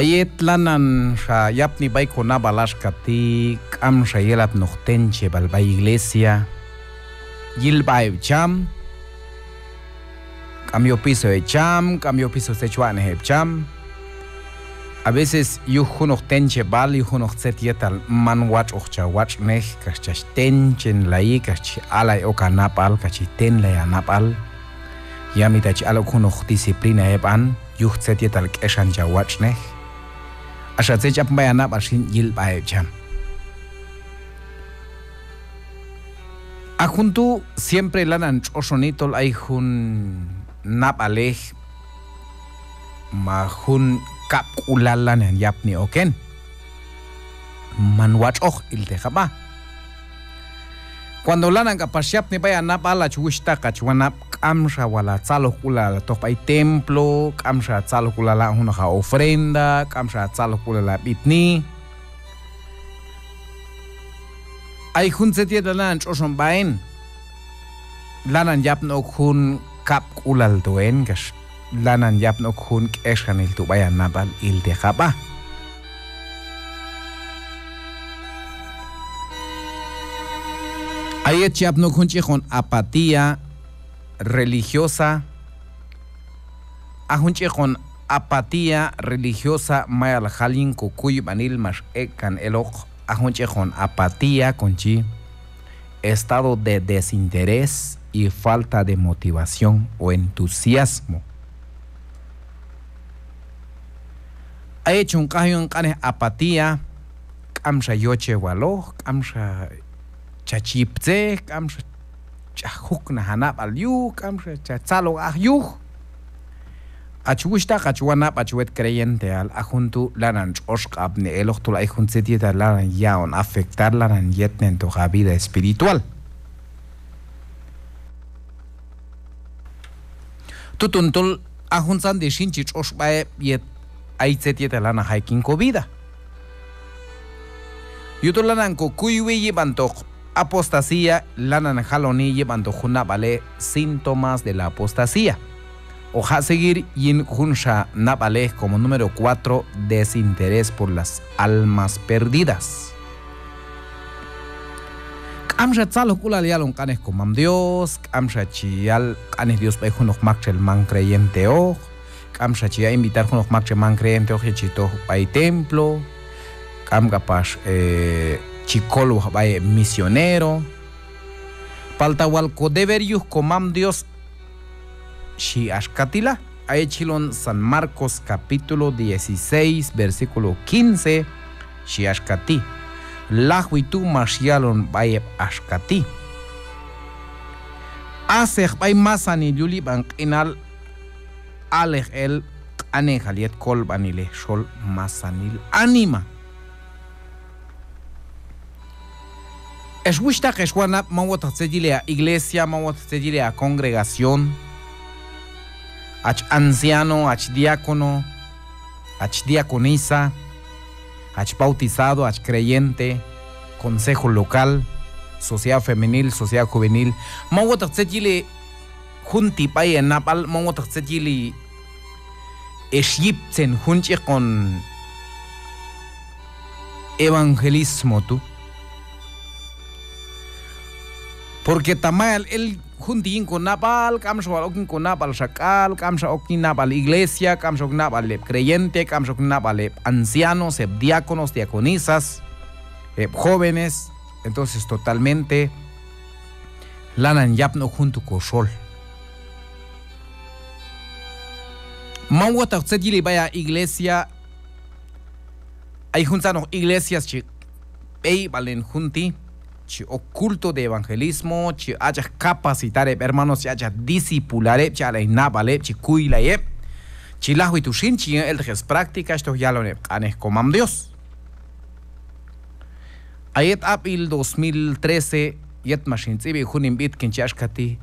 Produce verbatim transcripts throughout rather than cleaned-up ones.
A yet lanan xa yapni b'ay konab'al axka ti', k'amxa yelapnoq tencheb'al b'ay iglesia, yil b'a heb' cham, k'am yopiso heb' cham, k'am yopiso tzet chwa'nej heb' cham. A veces yuj junoq tencheb'al, yuj junoq tzet yetal man watx'oq cha watx'nej, kax chach tenchenlayi, kax chi alay ok a nab'al, kax chi tenlay a nab'al. Yamita chi al ok junoq disciplina yib'an, yuj tzet yetal k'exan cha watx'nej. Axa tzet ch'apni b'ay a nab'al xin, yil b'a heb' cham. A jun tu' siempre lanan tx'oxoni tol ay jun nab'alej ma jun kab'k'ulal lanan yapni ok hin. Man watx'oq, ilteq a b'a. Cuando lanan k'apax yapni b'ay a nab'al, hach wuxhtaq, hach wanab', k'amxa wal a tzalojk'ulal a toj b'ay templo, k'amxa a tzalojk'ulal a aq'on junoq a ofrenda, k'amxa a tzalojk'ulal a b'itni. Ay jun tzet yetal lanan tx'oxon b'a hin, lanan yapni ok jun kab'k'ulal tu' hin, kax lanan yapni ok jun k'exanil tu' b'ay a nab'al, ilteq a b'a. A yet chi apni ok jun ch'ikon apatía religiosa, a jun ch'ikon apatía religiosa mayal jal yin kokuyb'anil max ek'kan eloq, a jun ch'ikon apatía kon chi estado de desinterés y falta de motivación o entusiasmo. A yet chon q'anjay jun q'anej apatía, k'amxa yochewaloq, k'amxa chach yiptzej, k'amxa ch'aj juknaj a nab'al yuj, k'amxa cha tzaloj aj yuj. Hach wuxhtaq, hach wanab', hach wet creyenteal, a jun tu' lanan tx'oxq'ab'ne eloq tol ay jun tzet yetal lanan ya'on afectar, lanan yetnentoq a vida espiritual. Tuton tol a juntzan ti' xin chi tx'ox sb'a heb' yet ay tzet yetal lanan jay ok yin ko vida. Yujtol lanan kokuywi yib'antoq apostasía, lanan jaloni yib'antoq jun nab'alej, síntomas de la apostasía. Hoq jaq' seguir yin junxa nab'alej como número cuatro, desinterés por las almas perdidas. K'amxa tzalojk'ulal yalon q'anej Komam Dios, k'amxa chi yal q'anej Dios b'ay junoq maktxel man creyenteoq, k'amxa chi yaq' invitar junoq maktxel man creyenteoq yet chi toj b'ay templo, k'am k'apax, eh, chi kolwaj b'ay heb' misionero. Palta wal ko deber yuj Komam Dios xhi axka ti' la. A yet chi jilon San Marcos capítulo dieciséis, versículo quince, xhi axka ti'. Lajwi tu' max yalon b'ay heb' axka ti': Aseq b'ay masanil yul yib'an q'inal, aleq el q'anejal yet kolb'anilej xol masanil anima. Ex wuxhtaq, ex wanab', man wojtaq tzet yili a iglesia, man wojtaq tzet yili a congregación, hach anciano, hach diácono, hach diaconisa, hach bautizado, hach creyente, consejo local, sociedad femenil, sociedad juvenil, man wojtaq tzet yili jun ti' b'ay he nab'al, man wojtaq tzet yili ex yiptzen jun ch'ikon evangelismo tu'. Porque ta mayal el jun ti' yin ko nab'al, k'amxa wal ok yin ko nab'al xa k'al, k'amxa ok yin nab'al iglesia, k'amxa ok nab'al heb' creyente, k'amxa ok nab'al heb' ancianos, heb' diáconos, diaconisas, heb' jóvenes, entonces totalmente lanan yapni ok jun tu' ko xol. Man wojtaq tzet yili b'ay a iglesia, ay juntzanoq iglesias chi b'eyb'alnen jun ti', chi ok culto de evangelismo, chi ach'aj capacitar heb' hermanos, chi ach'aj discipular heb', chi aq'lay nab'al heb', chi kuylay heb', chi lajwi tu' xin, chi yun elteq heb' spráctica, chi toj yalon heb' q'anej Komam Dios. A yet ab'il dos mil trece, yet max hin tz'ib'ej jun hin b'it, kin chi axka ti':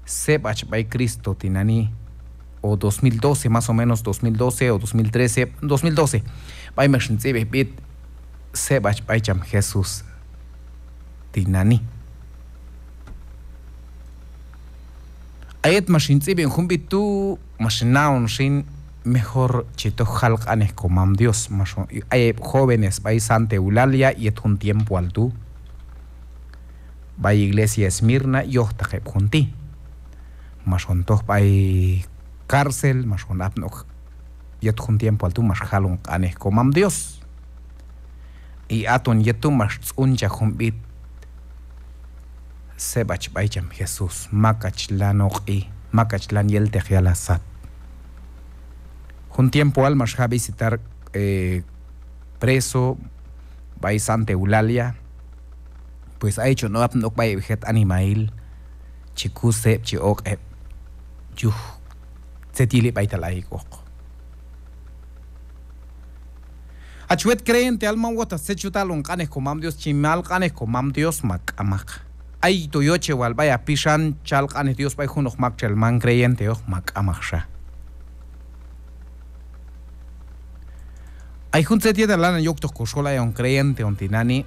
Seb'ach b'ay Cristo tinani'. O dos mil doce, más o menos dos mil doce o dos mil trece, dos mil doce, b'ay max hin tz'ib'ej b'it: Seb'ach b'ay cham Jesús tinani'. A yet max hin tz'ib'en jun b'it tu', max hin na'on xin mejor chi toj jal q'anej Komam Dios. Max on, ay heb' jóvenes b'ay Santa Eulalia yet jun tiempoal tu', b'ay iglesia Esmirna, yojtaq heb' jun ti'. Max on toj b'ay cárcel, max on apnoq yet jun tiempoal tu', max jalon q'anej Komam Dios. Y aton yet tu' max tz'unchaj jun b'it: Seb'ach b'ay cham Jesús, mak ach lan oq'i, mak ach lan yelteq yal ha sat. Jun tiempoal max ja' visitar, eh, preso b'ay Santa Eulalia, pues ay chon apnoq b'ay heb' jet animahil chi kus heb', chi oq' heb' yuj tzet yili b'aytal ayik'oq. Hach wet creyenteal, man wojtaq tzet chut halon q'anej Komam Dios, chi mal q'anej Komam Dios ma k'amaq. Ayto yoche wal b'ay ha pixan chal q'anej Dios b'ay junoq maktxel man creyenteoq ma k'amaqxa. Ay jun tzet yetal lanan yoktoq ko xol ayon creyente on tinani'.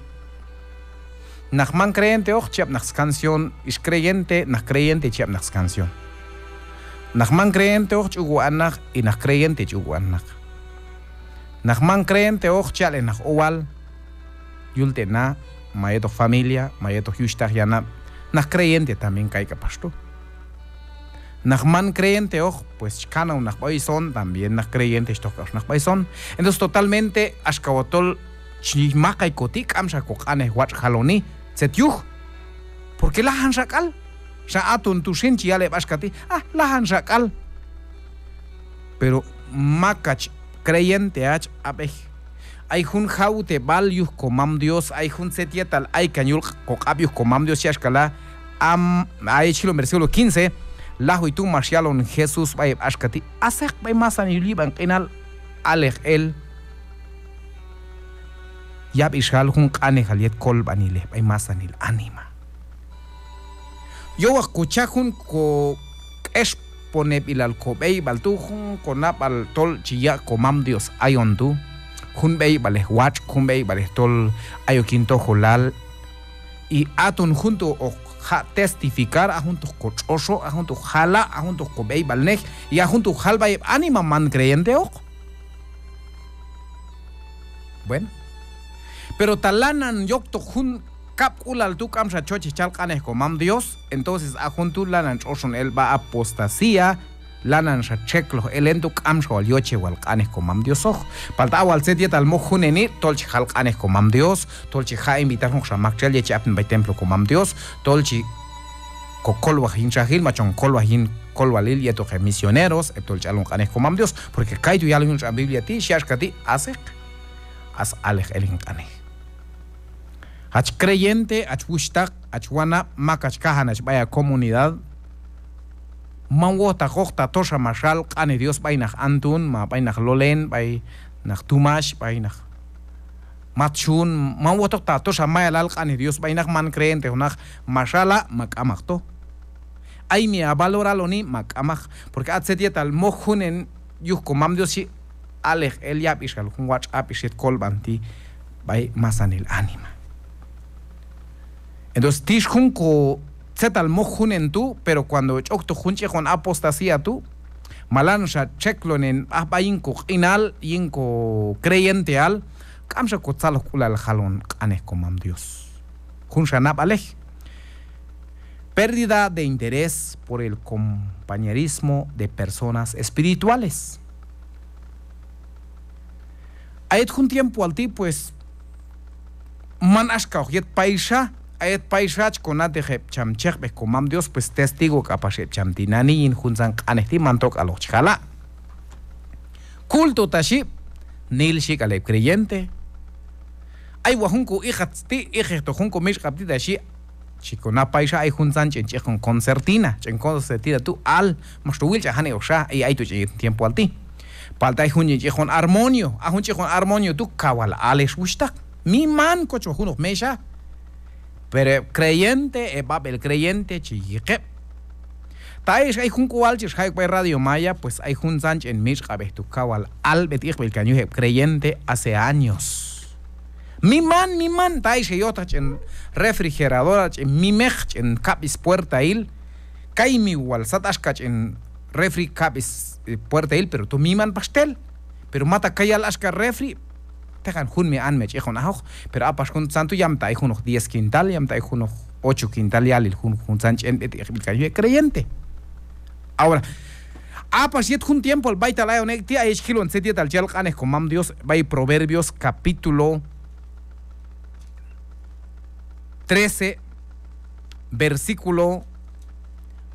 Naq man creyenteoq chi ab' naq scanción ix creyente, naq creyente chi ab' naq scanción. Naq man creyenteoq chi uk'wan naq, y naq creyente chi uk'wan naq. Naq man creyenteoq chi aq'len naq owal, yul te' na, ma yetoq familia, ma yetoq yuxhtaq yanab', naq creyente también kay k'apax tu'. Naq man creyenteoq, pues chi kanoj naq b'oy son, también naq creyente chi toj k'apax naq b'ay son. Entonces totalmente axka wal tol chi maqay ko ti', k'amxa ko q'anej watx' jaloni. Tzet yuj? Porque lajan xa k'al. Xa aton tu' xin chi yal heb' axka ti': Ah, lajan xa k'al. Pero mak ach creyente ach, ab'ej. Ay jun jawteb'al yuj Komam Dios, ay jun tzet yetal aykan yul ko q'ab' yuj Komam Dios, xhi axka la'. Am, ay chilon versículo quince, lajwi tu' max yalon Jesús b'ay heb' axka ti': Aseq b'ay masanil yul yib'an q'inal, aleq el yab'ixal jun q'anejal yet kolb'anilej b'ay masanil anima. Yowaq ko cha' jun ko k'exponeb'ilal ko b'eyb'al tu', jun ko nab'al tol chi yaq' Komam Dios ayon tu', jun b'eyb'alej watx', jun b'eyb'alej tol ayok yin tojolal. Y aton jun tu' hoq jaq' testificar, a jun tu' hoq ko tx'oxo, a jun tu' hoq jala', a jun tu' hoq ko b'eyb'alnej, y a jun tu' hoq jal b'ay heb' anima man creyenteoq. Bueno. Pero ta lanan yoktoq jun kab'k'ulal tu', k'amxa chochej chal q'anej Komam Dios, entonces a jun tu' lanan tx'oxon el sb'a apostasía, lanan xa txekloj el en tu', k'amxa wal yoche wal q'anej Komam Diosoq. Palta a wal tzet yetal moj juneni tol chi jal q'anej Komam Dios, tol chi ja' invitar junoqxa maktxel yet chi apni b'ay templo Komam Dios, tol chi ko kolwaj yin txajil, ma chon kolwaj yin kolwalil yetoq heb' misioneros, heb' tol chi alon q'anej Komam Dios, porque kaytu' yalon yul tx'an Biblia ti', xhi axka ti': Aseq, as aleq el hin q'anej. Hach creyente, hach wuxhtaq, hach wanab', mak hach kajan hach b'ay ha comunidad, man wojtaqoq ta toxa max hal q'anej Dios b'ay naq Antun, ma b'ay naq Lolen, b'ay naq Tumax, b'ay naq Matxun, man wojtaqoq ta toxa mayal hal q'anej Dios b'ay naq, man creyente junoq, max hala' ma k'amaq to. Ay mi ha valor haloni ma k'amaq, porque a tzet yetal moj junen yuj Komam Dios xhi, aleq el yab'ixal jun watx' ab'ix yet kolb'an ti' b'ay masanil anima. Entonces tix jun ko tzetal moj junen tu', pero cuando ch'oktoq jun ch'iqon apostasía tu', ma lanxa txeklonen b'aj b'a yin ko q'inal, yin ko creyenteal, k'amxa ko tzalojk'ulal jalon q'anej Komam Dios. Junxa nab'alej. Pérdida de interés por el compañerismo de personas espirituales. A yet jun tiempoal ti', pues, man axkaoq yet payxa, a yet payxa chi ko na'tej heb' cham chekb'ej Komam Dios, pues, testigo k'apax heb' cham tinani' yin juntzan q'anej ti', man tok'aloq chi jala'. Culto ta xhi, nil xhi k'al heb' creyente. Ay wal jun ko ijatz ti', ijejtoq jun ko mitx'q'ab' ti' ta xhi, chi ko na' payxa, ay juntzan ch'en ch'iqon concertina, ch'en concertina tu' al, max to wil ch'an janik'oqxa, ay, ayto ch'en yet jun tiempoal ti'. Palta ay jun ch'en ch'iqon armonio, a jun ch'iqon armonio tu' kawal al ex wuxhtaq. Miman koch wal junoq mexha. Pero heb' creyente, heb' b'ab'el creyente chi yiq heb'. Ta ayex ay jun k'ual chex jay ok b'ay Radio Maya, pues ay juntzan ch'en mitx'q'ab'ej tu' kawal alb'et iqb'il kan yuj heb' creyente hace años. Miman, miman, ta ayex heyojtaq ch'en refrigeradora, ch'en mimeq, ch'en kab' spuertail, kaymi wal sat axka ch'en refri kab' s-, eh, puertail, pero to miman pax tel. Pero mata kayal axka refri, teqan jun mi anima chi iqon ajoq, pero a pax juntzan tu' yam ta ay junoq diez quintal, yam ta ay junoq ocho quintal yalil jun, juntzan ch'en b'et iqb'il kan yuj heb' creyente. Ahora, a pax yet jun tiempoal b'aytal ayon ek' ti', ay chi jilon tzet yetal chi yal q'anej Komam Dios b'ay Proverbios capítulo trece, versículo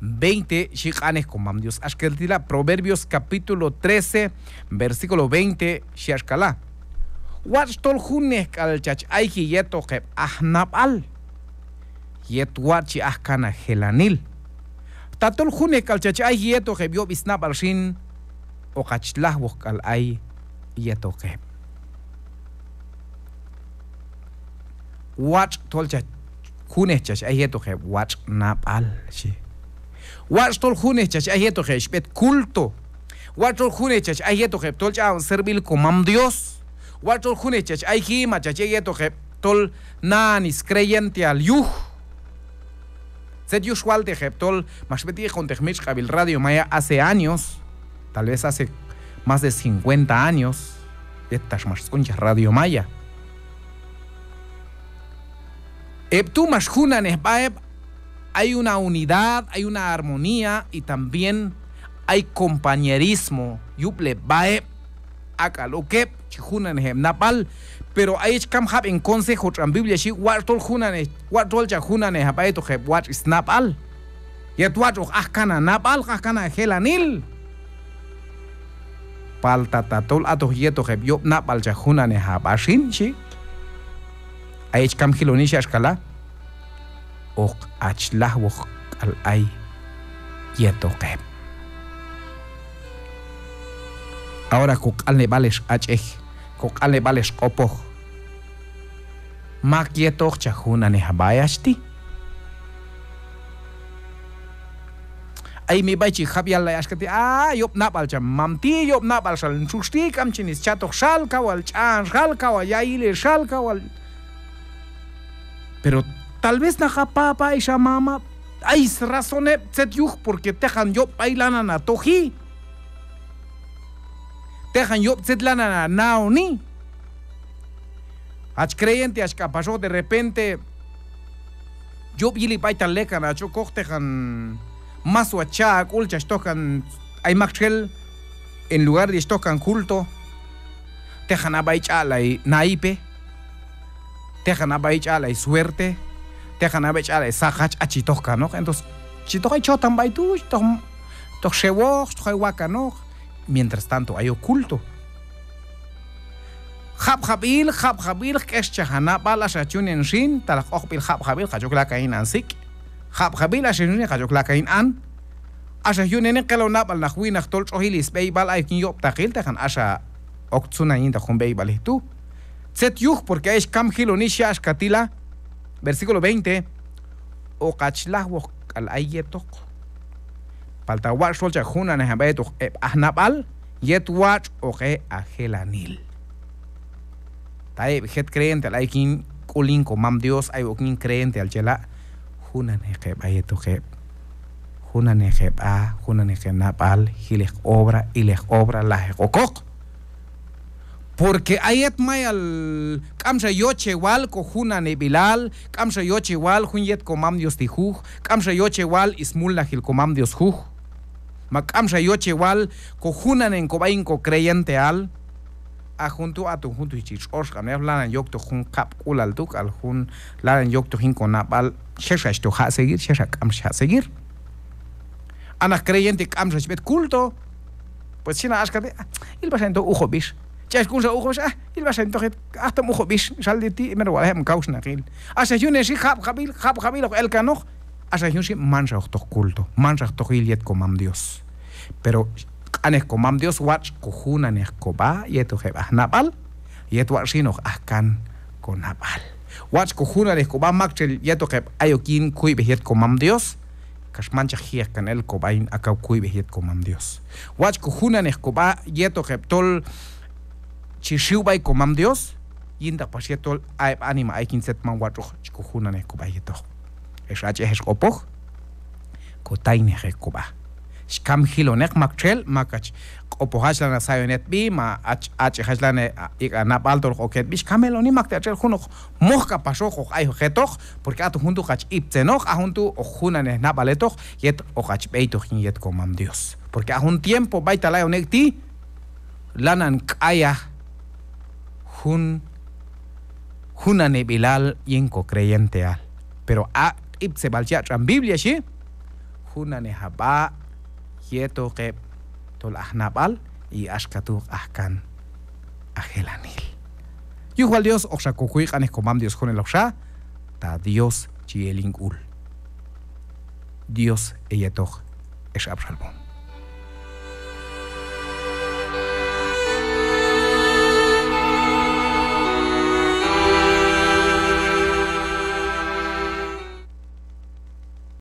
veinte, xhi q'anej Komam Dios. Axka ti' la, Proverbios capítulo trece, versículo veinte, xhi axka la: Watx' tol junnej k'al chach ayji yetoq heb' aj nab'al, yet watx' chi aj kan ha jelanil. Tatol junnej k'al chach ayji yetoq heb' yob' snab'al xin, hoq hach lajwoq k'al ay yetoq heb'. Watx' tol chach, junnej chach ayji yetoq heb' watx' nab'al, xhi. Watx' tol junnej chach ayji yetoq heb' xb'et culto. Watx' tol junnej chach ayji yetoq heb' tol ch'a'on servil Komam Dios. Watx' tol junnej chach ayji ma chach ek' yetoq heb' tol na'an screyenteal yuj. Tzet yuj xwalteq heb' tol max b'et iqonteq mitx'q'ab'il Radio Maya hace años, tal vez hace más de cincuenta años, yettax max tz'unchaj Radio Maya. Heb' tu' max junanej sb'a heb', hay una unidad, hay una armonía y también hay compañerismo yub'leb' sb'a heb'. Ak'al ok heb' chi junanej heb' nab'al, pero ay chi kam jab'en consejo tx'an Biblia xhi: watx' tol junanej, watx' tol cha junanej ha b'a yetoq heb' watx' snab'al. Yet watx' hoq aj kan ha nab'al, hoq aj kan ha jelanil. Palta tatol atoq yetoq heb' yob' nab'al cha junanej ha b'a xin, xhi. Ay chi kam jiloni, xhi axka la: hoq hach lajwoq k'al ay yetoq heb'. Ahora koq'anleb'al ex ach'ej, koq'anleb'al ex q'opoj. Mak yetoq cha junanej ha b'a ayach ti'. Ay mi b'ay chi jab' yallay axka ti': a, yob' nab'al cham mam ti', yob' nab'al xal hin txutx ti', k'am chin schatoj xal, kawal ch'an xal, kawal yayil xal, kawal. Pero tal vez naq ha papa, ix ha mama, ay srazón heb' tzet yuj, porque teqan yob' b'ay lanan ha toji. Teqan yob' tzet lanan ha na'oni. Hach creyente hach k'apaxoq, de repente yob' yili b'aytal lekan hach okoq, teqan mas wal cha ha k'ul chach toj kan, ay maktxel, en lugar de chach toj kan culto, teqan ha b'ay ch'aq'lay naipe, teqan ha b'ay ch'aq'lay suerte, teqan ha b'ay ch'aq'lay saqach, hach chi toj kanoq. Entonces chi toj ay chotan b'ay tu', chi toj, toj xewoq, chi toj ay wakanoq. Mientras tanto ay ok culto. Jab'jab'il, jab'jab'il hoq k'exchaj ha nab'al, axa yunen xin, talaj q'oqb'il jab'jab'il hoq hach ok lakan yin an sik'. Jab'jab'il axa yunen hoq hach ok lakan yin an. Axa yunen hin qelon nab'al naq winaq tol tx'oj yili sb'eyb'al, ay ok yin yob'taqil, teqan axa ok tzunan yintaq jun b'eyb'alej tu'. Tzet yuj, porque ay ex kam jiloni, xhi axka ti' la, versículo veinte: hoq hach lajwoq k'al ay yetoq. Palta watx' tol cha junanej ha b'a yetoq heb' aj nab'al, yet watx' hoq e' ha jelanil. Ta ay heb' jet creyenteal ay ok yin sk'ul yin Komam Dios, ay ok yin creyenteal chi yala', junanej he b'a yetoq heb'. Junanej he b'a, junanej he nab'al, jilej obra, ilej obra, lajej okoq. Porque a yet mayal k'amxa yoche wal kojunaneb'ilal, k'amxa yoche wal jun yet Komam Dios ti' juj, k'amxa yoche wal smulnajil Komam Dios juj, ma k'amxa yoche wal kojunanen kob'a yin kocreyenteal. A jun tu', aton jun tu' chi tx'oxq'ab'nej, lanan yoktoq jun kab'k'ulal tu' k'al jun, lanan yoktoq yin konab'al, xexa chi toj jaq' seguir, xexa k'amxa chi jaq' seguir. A naq creyente k'amxa chi b'et culto. Pues chi na axka ti': a, il b'ay xa hin toj uqub'ix. Chi ax k'unxa uqub'ix, a, il b'ay xa hin toj, ajtom uqub'ix, xal ti', mero wal heb' hin kawxnaqil. Axa yunen xin jab'jab'il, jab'jab'il hoq el kanoq. Axa yun xin manxa hoq toj culto, manxa hoq toj yil yet Komam Dios. Pero q'anej Komam Dios, watx' kojunanej kob'a yetoq heb' aj nab'al, yet watx' xin hoq aj kan konab'al. Watx' kojunanej kob'a maktxel yetoq heb' ayok yin kuyb'ej yet Komam Dios, kax manchaq ji'eq kan el kob'a yin akaw kuyb'ej yet Komam Dios. Watx' kojunanej kob'a yetoq heb' tol chi xiw b'ay Komam Dios, yintaq pax yet tol a heb' anima ayok yin tzet man watx'oq, chi kojunanej kob'a yetoq. Ex ach'ej, ex q'opoj, kotaynej ek' kob'a. Xkam jiloneq maktxel, mak ach q'opoj ach lanan sayon etb'i, ma ach ach'ej ach lanan ik'an nab'al tol hoq ok etb'i, xkam eloni mak ti' atxel junoq moj k'apaxoq hoq ayjoq jetoq, porque aton jun tu' hoq ach iptzenoq, a jun tu' hoq junanej nab'al jetoq yet hoq ach b'eytoq yin yet komam Dios. Porque a jun tiempo b'aytal ayon ek' ti', lanan k'ayaj jun junaneb'ilal yin kocreyenteal. Pero a q'iptzeb'al chi ya' tx'an Biblia xhi, junanej hab'a yetoq heb' tol aj nab'al, y axka tu' hoq aj kan aj jelanil. Yuj wal Dios, hoqxa kokuy q'anej komam Dios juneloqxa, ta Dios chi el yin k'ul. Dios heyetoq, ex ab'xalwom.